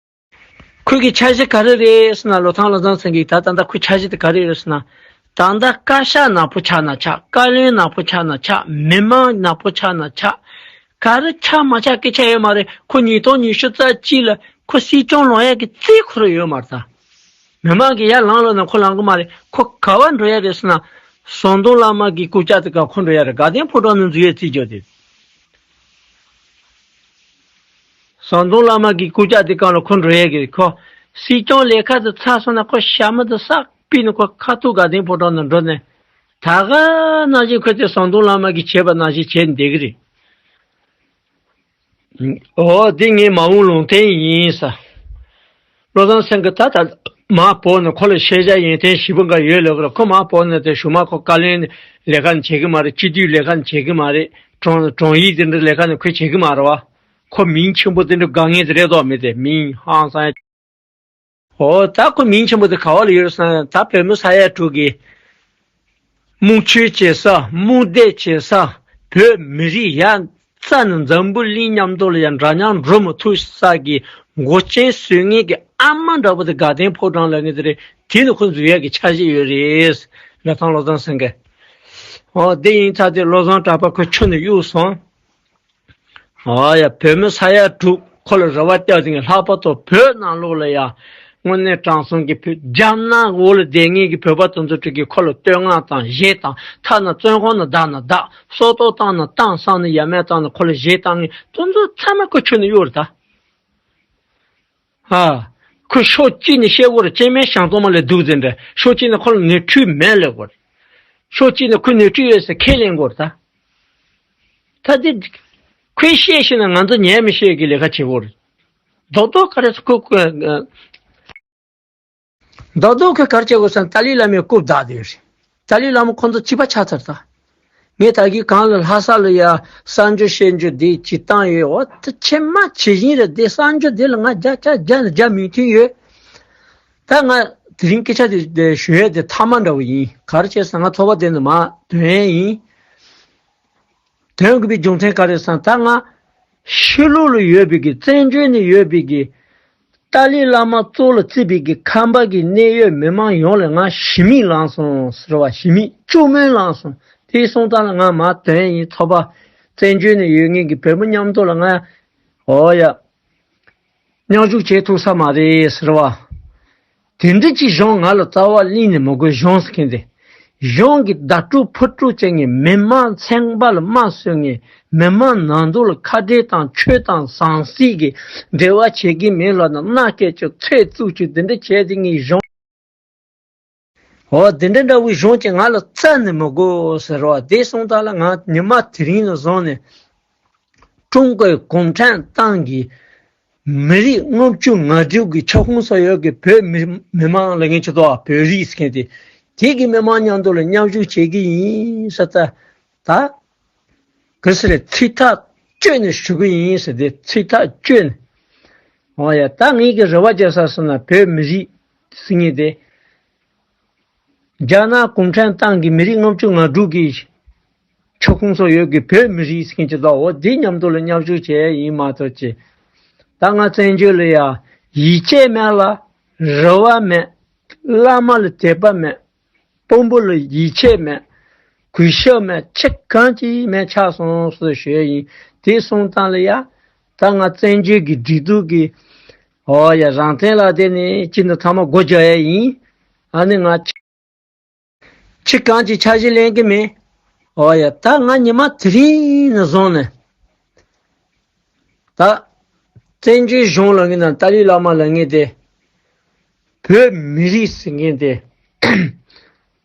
ཁོས་ཀྱི་འཆར་གཞི་ག་རེ་རེད་ཟེར་ན། བློ་བཟང་བློ་བཟང་སེང་གེ་ད་ད་ལྟ་ཁོའི་འཆར་གཞི་དེ་ག་རེ་རེད་ཟེར་ན། ད་ལྟ་བཀའ་ཤག་ནག་པོ་ཆགས་ན་ཆགས། བཀའ་བློན་ནག་པོ་ཆགས་ན་ཆགས། མི་མང་ནག་པོ་ཆགས་ན་ཆགས། ག་རེ་ཆགས་མ་ཆགས་སྐད་ཆ་ཡོད་མ་རེད། ཁོ་ཉིས་སྟོང་ཉི་ཤུ་རྩ་གཅིག་ལ་ཁོ་སྲིད་སྐྱོང་ལངས་ཡག་གི་རྩིས་ཁོ་རང་ཡོད་མ་རེད་ད། མི་མང་གིས་ཡར་ལངས་ལབ་ན་ཁོ་ལངས་གི་མ་རེད། ཁོ་ག་པར་འགྲོ་ཡ་རེད་ཟེར་ན། ཟམ་གདོང་བླ་མ་གི་སྐུ་ཕྱྭ་དེ་ག་ཁོ་འགྲོ་ཡ་རེད། དགའ་ལྡན་ཕོ་བྲང་ནང་འཛུལ་ཡའི་རྩིས་རྒྱག་དེ། ཟམ་གདོང་བླ་མ་གི་སྐུ་ཕྱྭ་དེ་གང་ལ་ཁོ་འགྲོ་ཡས་ཀྱི་ཁོ། སྲིད་སྐྱོང་ལས་ཀ་དེ་ཚར་སོང་ན་ཁོ་ཞྭ་མོ་དེ་ཟག་པི་ནས་ཁོ་ཁ་ཐུག་དགའ་ལྡན་ཕོ་བྲང་ནང་འགྲོ་ནས། ད་ག་ནང་བཞིན་ཁོ་ཚོས་ཟམ་གདོང་བླ་མ་གིས་བྱས་པ་ནང་བཞིན་བྱས་ནས་བསྡད་ཀྱི་རེད། འོ་དེ་ངའི་མ་འོངས་ལུང་བསྟན་ཡིན་ས། བློ་བཟང་སེང་གེ་ད་ད་མར་བབས་ནས་ཁོ་ལ་ཤེས་བྱ་ཡོན་ཏན་ཞེ་པོ་འགའ་ཡོད་ལབ་ཀྱི་རེད། ཁོ་མར་བབས་ནས་དེ་གཞུག་མ་ཁོ་བཀའ་བློན་ལས་ཀ་ནི་བྱེད་ཀྱི་མ་རེད། སྤྱི་འཐུས་ལས་ཀ་ནི་བྱེད་ཀྱི་མ་རེད། དྲུང་དྲུང་ཡིག་དེ་འདྲ་ལས་ཀ་ནི་ཁོས་བྱེད་ཀྱི་མ་རེད་བ། ཁོ་མིང་ཆེན་པོ་དེ་འདྲ་དགའ་ངེས་དེ་རེད་དོ། མི་དེ་མིང་ཧང་སང་། འོ་ད་ཁོ་མིང་ཆེན་པོ་དེ་ག་བ་ལ་ཡོད་ཟེར་ན། ད་བོད་མི་ས་ཡ་དྲུག་གི་རྨོངས་ཆོས་བྱེད་ས། རྨོངས་དད་བྱེད་ས། བོད་མི་རིགས་ཡ་རྩ་ནས་འཛམ་བུ་གླིང་མཉམ་དུ་ལ་ཡ་འདྲ་མཉམ་འགྲོ་མི་ཐུབ་ས་གི་མགོ་ཅན་བཟོ་མཁན་གྱི་ཨ་མ་འདྲ་པོ་དེ་དགའ་ལྡན་ཕོ་བྲང་ལ་ངེས་དེ་རེད། དེ་ནི་ཁོ་འཛུལ་ཡག་གི་འཆར་གཞི་ཡོད་རེད། བློ་བཟང་བློ་བཟང་སེང་གེ། འོ་དེ་ཡིན་ཙང་དེ་བློ་བཟང་གྲགས་པ་ཁོ་ཁྱོན་ནས་གཡུགས་སོང་། ཨ་ཡ། བོད་མི་ས་ཡ་དྲུག་ཁོ་ལ་རེ་བ་བཅངས་ཏེ་ལྷག་པར་དུ་བོད་ནང་ལོགས་ལ་ཡ། དངོས་གནས་དྲང་སྲོང་གི་བོད་རྒྱ་ནག་འོག་ལ་བསྡད་མཁན་གྱི་བོད་པ་དེ་ཚོ་དྲུག་གིས་ཁོ་ལ་བསྟོད་བསྔགས་དང་བཞེས་དང་། ཐ་ན་བཙོན་ཁང་ནང་བདག་ན་བདག་སྲོག་ཐོག་བཏང་ན་བཏང་བསམ་ནས་ཡ་མེད་བཏང་ནས་ཁོ་ལ་བཞེས་བཏང་མཁན་དེ་ཚོ་ཚང་མ་ཁོ་ཁྱོན་ནས་གཡུགས་རེད་ད། ཨ། ཁོས་ཕྱོགས་གཅིག་ནས་བཤད་དགོས་རེད། སྐྱེ་དམན་ཞང་ཚང་མ་ལས་སྡུག་ཟེར་འདྲ། ཕྱོགས་གཅིག་ནས་ཁོ་ལ་ནོར་འཁྲུལ་མེད་ལབ་དགོས་རེད། ཕྱོགས་གཅིག་ནས་ཁོས་ནོར་འཁྲུལ་ཡོད་ཟེར་ཁས་ལེན་དགོས་རེད་ད། ད་དེ་ཁོས་བཤད་ཤེས་ན་ང་ཚོ་ཉན་མི་ཤེས་ཀྱི་ལས་ཀ་བྱེད་དགོས་རེད། རྡོག་རྡོག་ག་རེ་ཁོ་ཁོ་རྡོག་རྡོག་ཁོས་ག་རེ་བྱེད་དགོས་ཟེར་ན། ཏཱ་ལའི་བླ་མའི་རྐུབ་བདག་དེ་རེད། ཏཱ་ལའི་བླ་མ་ཁོ་ཚོ་ཕྱི་པ་ཆགས་ཚར་ད། ངས་ད་གིན་གང་ལ་ལྷ་ས་ལ་ཡ་གསར་འགྱུར་བཤད་རྒྱུ་དེ་ཅིག་བཏང་ཡོད། འོ་ད་ཆེ་མ་ཆེ་བཞིན་རེད། དེ་གསར་འགྱུར་དེ་ལ་ང་བརྒྱ་ཆ་བརྒྱ་ནས་བརྒྱ་མོས་མཐུན་ཡོད། ད་ང་དེ་རིང་སྐད་ཆ་དེ་དེ་ཞུ་ཡས་དེ་མཐའ་མ་འདྲ་བོ་ཡིན། ག་རེ་བྱས་ཟེར་ན་ང་ཚོགས་པ་དེ་ནས་མར་ཐོན་ཡས་ཡིན། ཐོན་དགོས་པའི་རྒྱུ་མཚན་ག་རེ་ཟེར་ན། ད་ང་ཕྱི་ལོགས་ལ་ཡོད་པའི་གི་བཙན་བྱོལ་ནས་ཡོད་པའི་གི་ཏཱ་ལའི་བླ་མ་གཙོ་ལ་བརྩིས་པའི་གི་ཁམས་པ་གི་གནད་ཡོད་མི་མང་ཡོངས་ལ་ང་ཞི་མིག་ལངས་སོང་ཟེར་བ། ཞི་མིག་བཅུད་སྨོན་ལངས་སོང་། དེ་སོང་ཙང་ལ་ང་མར་ཐོན་ཡིན། ཚོགས་པ་བཙན་བྱོལ་ནས་ཡོད་མཁན་གྱི་བོད་མི་མཉམ་དུ་ལ་ང་འོ་ཡ་མཉམ་ཞུགས་བྱེད་ཐུབ་ས་མ་རེད་ཟེར་བ། དེ་འདྲ་ཅིག་གཞུང་ང་ལ་རྩ་བ་གླེང་ནས་མི་དགོས། གཞུང་ཟེར་མཁན་དེ། གཞུང་གི་བརྡ་སྤྲོད་ཕུ་སྤྲོད་བྱེད་མཁན། མི་མང་ཚན་པ་ལ་དམའ་བཟོ་མཁན། མི་མང་ནང་དོན་ལ་ཁ་བྲལ་དང་ཆོས་དང་ཟང་ཟིང་གི་འབྲེལ་བ་བྱེད་ཀྱི་མེད་ལབ་ན་མནའ་སྐྱེལ་ཆོག་ཚེ་བཙུགས་ཆོག་དེ་འདྲ་བྱས་དེ་ངའི་གཞུང་། འོ་དེ་འདྲ་འདྲ་བོའི་གཞུང་ཅིག་ང་ལ་རྩ་ནས་མི་དགོས་ཟེར་བ། དེ་སོང་ཙང་ལ་ང་ཉི་མ་དེ་རིང་ནས་བཟུང་ནས། ཀྲུང་གོའི་གུང་ཁྲན་ཏང་གི་མི་རིགས་ལྔ་བཅུ་ང་དྲུག་གི་ཁྱབ་ཁོངས་སུ་ཡོད་ཀྱི་བོད་མི་མི་མང་ལ་ངས་ཆེད་དུ་བོད་རིགས་ཟེར་མཁན་དེ། དེ་གི་མི་མང་མཉམ་དུ་ལ་མཉམ་ཞུགས་བྱེད་ཀྱི་ཡིན་ཟེར་ད། ད་ག་ཟེར་རེད། ཚིག་ཐག་གཅོད་ནས་ཞུ་གི་ཡིན་ཟེར་ཏེ། ཚིག་ཐག་གཅོད་ནས། འོ་ཡ། ད་ངེད་ཀྱི་རེ་བ་བྱེད་ས་ཟེར་ན་བོད་མི་རིགས་ཟེར་མཁན་དེ། རྒྱ་ནག་གུང་ཁྲན་ཏང་གི་མི་རིགས་ལྔ་བཅུ་ང་དྲུག་གི་ཁྱབ་ཁོངས་སུ་ཡོད་ཀྱི་བོད་མི་རིགས་ཟེར་མཁན་ཅིག་འདུག་འོ་དེ་མཉམ་དུ་ལ་མཉམ་ཞུགས་བྱས་ཡིན་མ་གཏོགས་ཅི། ད་ང་བཙན་བྱོལ་ལ་ཡ་ཡིད་ཆེས་མེད་ལ། རེ་བ་མེད། བླ་མ་ལ་དད་པ་མེད། དཔོན་པོ་ལ་ཡིད་ཆེས་མེད། གུས་ཞབས་མེད། ཆེ་གང་ཅིག་མེད་ཆགས་སོང་ཟེར་ཞུ་ཡ་ཡིན། དེ་སོང་ཙང་ལ་ཡ། ད་ང་བཙན་བྱོལ་གྱི་སྒྲིག་འཛུགས་ཀྱི། འོ་ཡ། རང་བཙན་ལ་བརྟེན་ནས་ཅི་འདི་ཚང་མ་སྒོ་རྒྱག་ཡ་ཡིན། ཨ་ནི་ང་ཕྱི་གང་ཅིག་འཆར་གཞི་ལེན་གི་མེད། འོ་ཡ། ད་ང་ཉི་མ་དེ་རིང་ནས་བཟུང་ནས། ད་བཙན་བྱོལ་གཞུང་ལ་ངེས་དང་ཏཱ་ལའི་བླ་མ་ལ་ངེས་ཏེ། བོད་མི་རིགས་ཟེར་མཁན་དེ།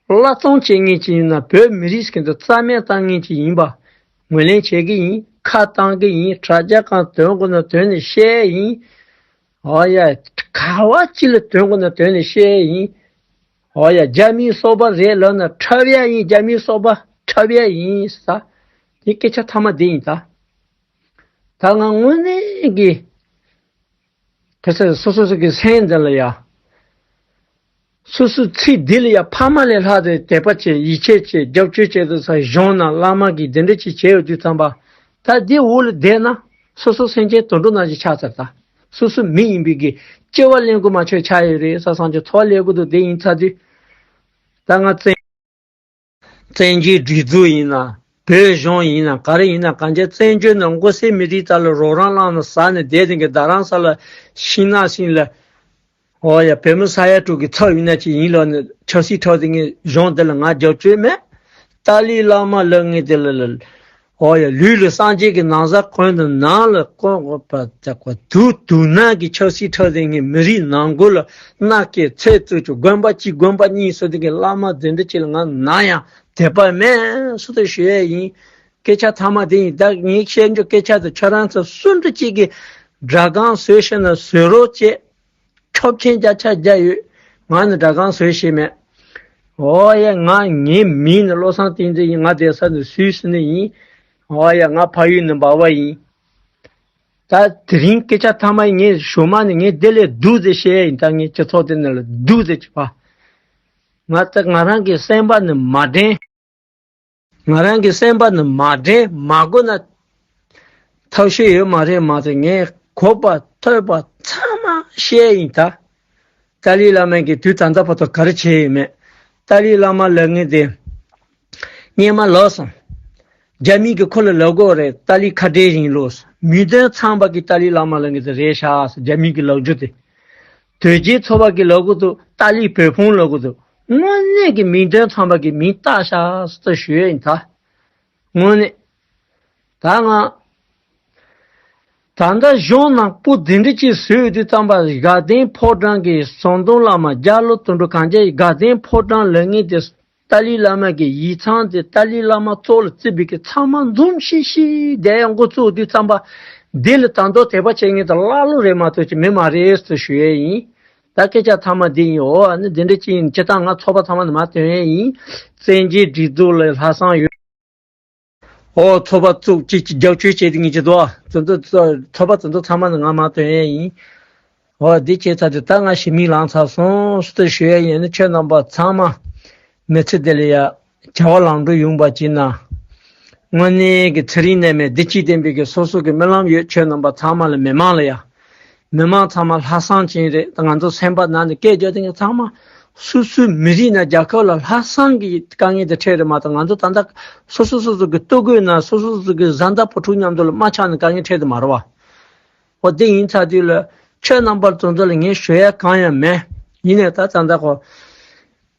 བླ་བཙོང་བྱེད་མཁན་ཅིག་ཡིན་ན་བོད་མི་རིགས་ཟེར་མཁན་དེ་རྩ་མེད་བཏང་མཁན་ཅིག་ཡིན་པ་ངོས་ལེན་བྱེད་ཀྱི་ཡིན། ཁ་བཏང་གི་ཡིན། དྲ་རྒྱ་སྒང་དོན་དགོས་ན་དོན་ནས་བཤད་ཡིན། ཨོ་ཡ། ག་བ་ཅི་ལ་དོན་དགོས་ན་དོན་ནས་བཤད་ཡིན། ཨོ་ཡ། རྒྱ་མིའི་སོ་པ་རེད་ལབ་ན་འཁྲབ་ཡ་ཡིན། རྒྱ་མིའི་སོ་པ་འཁྲབ་ཡ་ཡིན་ས། དེ་སྐད་ཆ་ཐ་མ་དེ་ཡིན་ད། ད་ང་དངོས་གནས་ཀྱི། ཁ་སང་སོ་སོ་སོ་གི་སེམས་འདི་ལ་ཡ། སོ་སོའི་ཚེ་འདི་ལ་ཡ་ཕ་མ་ལས་ལྷག་སྟེ་དད་པ་བྱེད། ཡིད་ཆེས་བྱེད། རྒྱབ་སྐྱོར་བྱེད་དུ་ས་གཞུང་ན་བླ་མ་གིས་འདི་འདྲ་ཅིག་བྱས་ཡོད་དུས་ཙམ་པ། ད་འདི་འོག་ལ་བསྡད་ན་སོ་སོ་སེམས་ཅན་དུད་འགྲོ་ནང་བཞིན་ཆགས་ཚར། ད་སོ་སོ་མི་ཡིན་པའི་གི་སྐྱེ་བ་ལེན་དགོས་མ་ཆོད་ཆགས་ཡོད་རེད་ས། སངས་རྒྱས་འཚོ་བ་ལེན་དགོས་འདུག་དེ་ཡིན་ཚར་དུས། ད་ང་བཙན། བཙན་བྱོལ་སྒྲིག་འཛུགས་ཡིན་ན། བོད་གཞུང་ཡིན་ན། ག་རེ་ཡིན་ན། གང་ཅི་བཙན་བྱོལ་ནང་མགོ་སེར་མི་རིགས་དག་ལ་རོགས་རམ་བླངས་ནས་ཟ་ནས་བསྡད་དེ་གི་རྡ་རམ་ས་ལ་ཤིང་ནགས་ཤིང་ལ། ཨོ་ཡ། བོད་མི་ས་ཡ་དྲུག་གི་ཚབ་ཡིན་ན་ཅི་ཡིན་ལོ་ནས་ཆབ་སྲིད་འཁྲབ་དེ་ངས་གཞུང་འདི་ལ་ང་རྒྱབ་སྐྱོར་མེད། ཏཱ་ལའི་བླ་མ་ལབ་མཁན་དེ་ལ་ལ། ཨོ་ཡ། ལུས་ལ་སངས་རྒྱས་ཀྱི་ན་བཟའ་གོན་ནས་ནང་ལ་བསྐོར་བ་དག་པ་དུག་དུག་ནག་གི་ཆབ་སྲིད་འཁྲབ་དེ་ངས་མི་རིགས་ནང་ཁུལ་ལ་མནའ་སྐྱེལ་ཚེ་བཙུགས་ཀྱི་དགོན་པ་གཅིག་དགོན་པ་གཉིས་སོ་དེ་གི་བླ་མ་དེ་འདྲ་ཅིག་ལ་ང་ནམ་ཡང་དད་པ་མེད་སུ་དུ་ཞུ་ཡས་ཡིན། སྐད་ཆ་ཐ་མ་དེ་ཡིན། ད་ངས་བཤད་རྒྱུ་སྐད་ཆ་དེ་ཁྱོད་རང་ཚོ་སུ་འདྲ་ཅིག་གི་སྒྲ་སྒམ་བཟོས་ཤེས་ན་བཟོས་རོགས་བྱེད། ཆོག་མཆན་བརྒྱ་ཆ་བརྒྱ་ཡོད། ང་ནི་སྒྲ་སྒམ་བཟོས་ཤེས་མེད། ཨོ་ཡ། ང་ངའི་མིང་ནི་བློ་བཟང་བསྟན་འཛིན་ཡིན། ང་བསྡད་ས་ནི་སུད་སི་ནས་ཡིན། ཨོ་ཡ། ང་ཕ་ཡུལ་ནི་འབའ་བ་ཡིན། ད་དེ་རིང་སྐད་ཆ་ཐ་མ་ངས་ཞུ་མ་ནི་ངས་དེ་ལས་སྡུག་ཟེར་བཤད་ཡིན། ད་ངས་སྤྱི་ཚོགས་དེ་ནང་ལ་སྡུག་ཟེར་གྱི་པ། ང་ད་ང་རང་གི་སེམས་པ་ནི་མ་དྲན། ང་རང་གི་སེམས་པ་ནི་མ་དྲན། མ་གོ་ན་ཐབས་ཤེས་ཡོད་མ་རེད་མ་ཟད། ངས་གོ་བ་ཐོས་པ་ཚང་མ་བཤད་ཡིན་ད། ཏཱ་ལའི་བླ་མ་གིས་དུས་ད་ལྟ་བར་དུ་ག་རེ་བྱས་ཡོད་མེད། ཏཱ་ལའི་བླ་མ་ལབ་མཁན་དེ་སྔོན་མ་ལབ་སོང་། རྒྱ་མི་གིས་ཁོ་ལ་ལབ་དགོས་རེད། ཏཱ་ལའི་ཁ་བྲལ་རིང་ལོགས་མིང་དོན་ཚང་པ་གི་ཏཱ་ལའི་བླ་མ་ལབ་མཁན་དེ་རེད་ཤག་རྒྱ་མི་གིས་ལབ་རྒྱུ་དེ། དོལ་རྒྱལ་ཚོགས་པ་གིས་ལབ་དགོས་འདུག་ཏཱ་ལའི་བོད་དཔུང་ལབ་དགོས་འདུག་དངོས་གནས་ཀྱི་མིང་དོན་ཚང་པ་གི་མིང་བཏགས་ཤག་ཟེར་ཞུ་ཡ་ཡིན་ད། དངོས་གནས། ད་ང་། ད་ལྟ་གཞུང་ནང་སྤུ་འདི་འདྲ་ཅིག་བཟོས་ཡོད་དུས་ཙམ་པ་དགའ་ལྡན་ཕོ་བྲང་གི་ཟམ་གདོང་བླ་མ་རྒྱ་ལོ་དོན་གྲུབ་གངས་ཅན་དགའ་ལྡན་ཕོ་བྲང་ལབ་མཁན་དེ་ཏཱ་ལའི་བླ་མ་གི་ཡིག་ཚང་དེ་ཏཱ་ལའི་བླ་མ་གཙོ་ལ་བརྩིས་པའི་གི་ཚང་མ་འཛོམས་ཤིག་ཤིག་བསྡད་ཡ་འགོ་བཙུགས་དུས་ཙམ་པ། འདི་ལ་ད་དུང་དད་པ་བྱེད་མཁན་དེ་ཀླ་ཀློ་རེད་མ་གཏོགས་ཅིག་མི་མ་རེད་ཟེར་ཞུ་ཡས་ཡིན། ད་སྐད་ཆ་ཐ་མ་འདི་ཡིན། འོ་ཨ་ནི་འདི་འདྲ་ཅིག་ཡིན། སྤྱིར་བཏང་ང་ཚོགས་པ་ཚང་མ་ནས་མར་ཐོན་ཡས་ཡིན། བཙན་བྱོལ་སྒྲིག་འཛུགས་ལ་ལྷག་བསམ་ཡོད། ཨོ་ཚོགས་པ་བཙུགས་ཅིག་ཅིག་རྒྱབ་སྐྱོར་བྱེད་དུས་ངེས་ཀྱི་འདུག་ཨ། ཚོགས་པ་ཚོགས་པ་ཚང་མ་ནས་ང་མར་ཐོན་ཡས་ཡིན། ཨོ་འདི་བྱས་ཚར་དུས་ད་ང་ཞེ་མིག་ལངས་ཚར་སོང་ཟེར་ཞུ་ཡས་ཡིན། ཨ་ནི་ཁྱོད་རྣམ་པ་ཚང་མ་མི་ཚེ་འདི་ལ་ཡ་བྱ་བ་ལམ་འགྲོ་ཡོང་བ་བྱེད་ན། དངོས་གནས་ཀྱི་ཚེ་རིང་ནད་མེད་བདེ་སྐྱིད་ལྡན་པའི་གི་སོ་སོ་གི་སྨོན་ལམ་ཡོད། ཁྱོད་རྣམ་པ་ཚང་མ་ལ་མི་མང་ལ་ཡ། མི་མང་ཚང་མ་ལྷག་བསམ་ཅན་རེད། ད་ང་ཚོ་སེམས་པ་ནང་ནས་སྐད་རྒྱག་དེ་ཚང་མ་སོ་སོའི་མི་རིགས་ནང་རྒྱལ་ཁབ་ལ་ལྷག་བསམ་གྱི་དཀའ་ངལ་དེ་འཕྲད་རེད་མ་གཏོགས། ང་ཚོ་ད་ལྟ་སོ་སོ་སོ་སོ་གི་ལྟོ་གོས་ནང་སོ་སོ་སོ་སོ་གི་བཟའ་ཟླ་བུ་ཕྲུག་མཉམ་དུ་ལ་མ་ཆགས་ནས་དཀའ་ངལ་འཕྲད་དེ་མ་རེད་བ། འོ་དེ་ཡིན་ཚར་དུས་ལ་ཁྱོད་རྣམ་པ་ཚོ་ཚོ་ལ་ངས་ཞུ་ཡ་གང་ཡང་མེད། ཡིན་ནའི་ད་ད་ལྟ་ཁོ་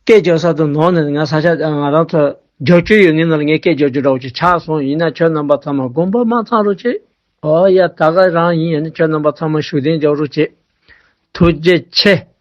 སྐད་རྒྱག་ས་དུ་ནོར་ནས་ང་ས་ཆ་ང་རང་ཚོ་རྒྱབ་སྐྱོར་ཡོད་ངེས་ནང་ལ་ངས་སྐད་རྒྱག་རྒྱུ་འདྲ་བོ་ཅིག་ཆགས་སོང་། ཡིན་ན་ཁྱོད་རྣམ་པ་ཚང་མ་དགོངས་པ་མ་ཚོམ་རོགས་བྱེད། ཨོ་ཡ། ད་ག་རང་ཡིན། ཡང་ན་ཁྱོད་རྣམ་པ་ཚང་མ་བཞུགས་གདན་འཇགས་རོགས་བྱེད། ཐུགས་རྗེ་ཆེ།